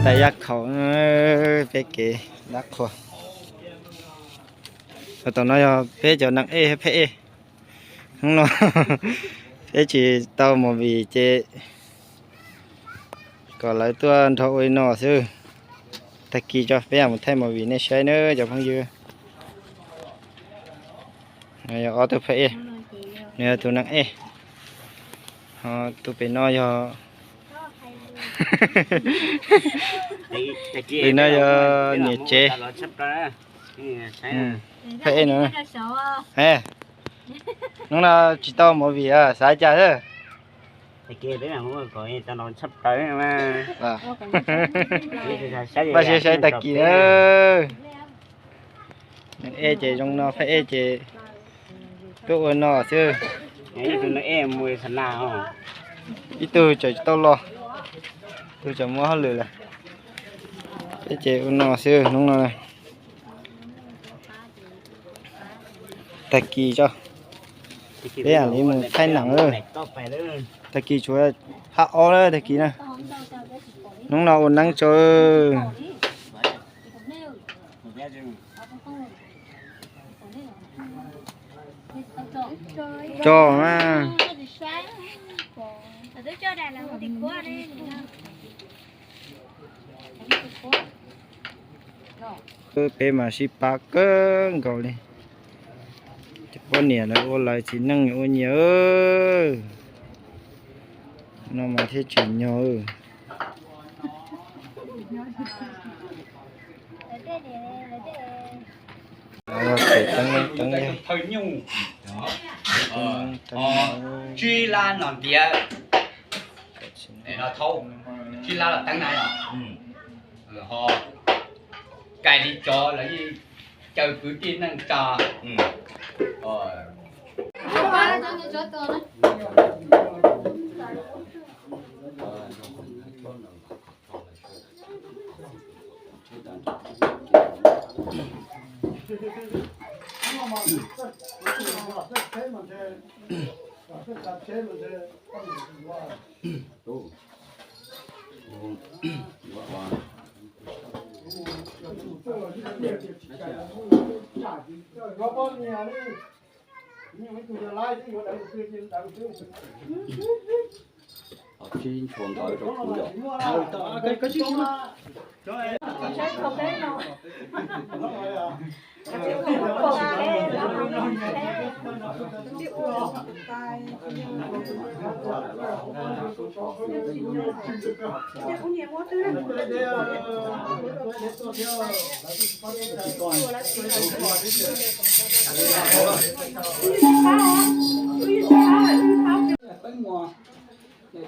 Yaj khaum peb kev dab qhuas. Tom no yog peb cov neeg ej phab ej. Hnub no peb tsis tau movie ces kom lawv tuaj nrog ua li no xwb. Tag kis tso peb mus thaij movie nej saib nawb cov phooj ywg. Yog ob tug phab ej, nws yog tus neeg ej. Ho tus pem no yog, pem no yog niam tsev. Phab ej no. Hnub no tsis tau movie xav cas xwb. Npaj siab saib tag kis na. Neeg ej ces zoo no, phab ej ces tuaj ua no xwb. Ib tug tseem tsis tau los, ib tug tseem muaj hauj lwm lawm. Peb ces ua no xwb hnub no. Tag kis tso, peb mam li mus thaij neem. Tag kis tshuav phab ob na tag kis na. Hnub no ua neeb tso. Tso na. Peb mas sib pab kawg nkaus li. Cov poj niam lawv ua lawv, txiv neej ua nyias. No mas thiaj tsim nyog. Teeb, teeb, tsib lab no ntiav, tsib lab los teeb na, ho kais li cov lawv yeej caw kwv tij neej tsa.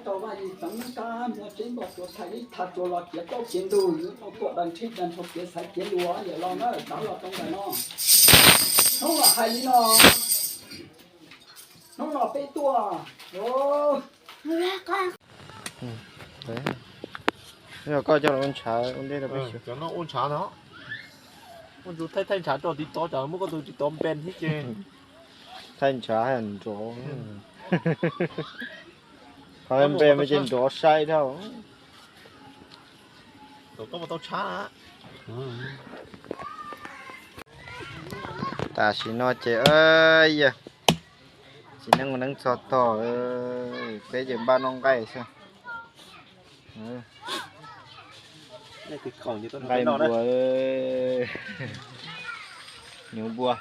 Tau Vaj Lis Txeev Kab muaj tseeb npog tuav thais ib thaj tsuas los kiav tauj kiav ntug, yuav tau tuaj daws ntsej daws nrho kiav xaiv kiav lus yawm laus na, dav los rau ntawm no. Hnub los hais li no, hnub no peb tuaj. Yog koj coj los ua ntshav ua ntej rau peb xyuas. Cov no ua ntshav no, ua ntshav thaij thaij ntshav rau TikTok, cov muab koj tus TikTok ban thiab ces. Thaij ntshav nrov, qhov ban mas ces nrov sai dhau. Tam sim no ces yog txiv neej ua neeb txog tog, peb ces npaj noj nqaij xwb. Nqaij npua, npua,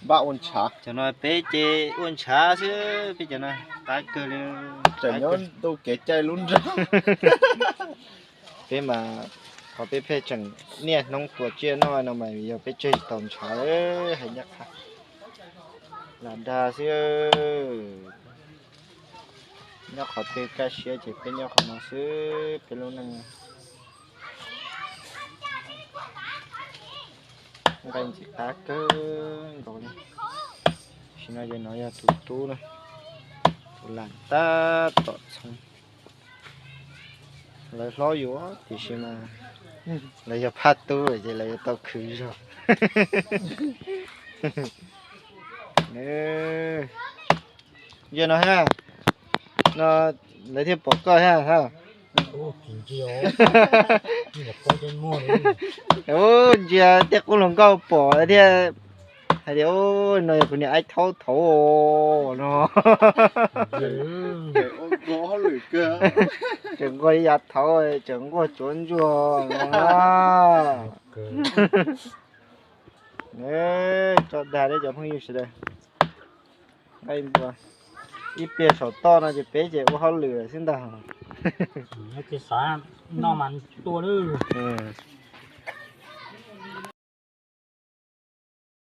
npaj ua ntshav. Cov no peb ces ua ntshav xwb, peb cov no qab kawg li. Tseem nyob ntu kev cai lub nroog. Peb mas, qhov peb pheej tseem niaj hnub tua tsiaj noj no mas yog peb tseg tsis tau ntshav, hais ncaj qha. Lam dag xwb. Nyob qhov twg kaj siab ces peb nyob qhov no xwb, peb lub neej. Nqaij ntxim qab kawg nkaus li. Tam sim no ces no yog tus tub na, tus lam tab tom txhoov. Lawv hlob yus tiam sis mas lawv yog phaj tub ces lawv yuav tau khwv zog. Yog no ha, no lawv thiaj pom koj ha. Ntsia tej qub hluas nkauj pom thiab hais tias, no yog kuv niam Aib Thaub thaud no. Tseem nquag li yav thaud, tseem nquag cuav ntsuag no. Tso dag li cov phooj ywg sawv daws, nqaij npua ib pliag saum toj no ces peb ces ua hauj lwm lawm xwb ntag. Tsis xav noj mas tua lawm.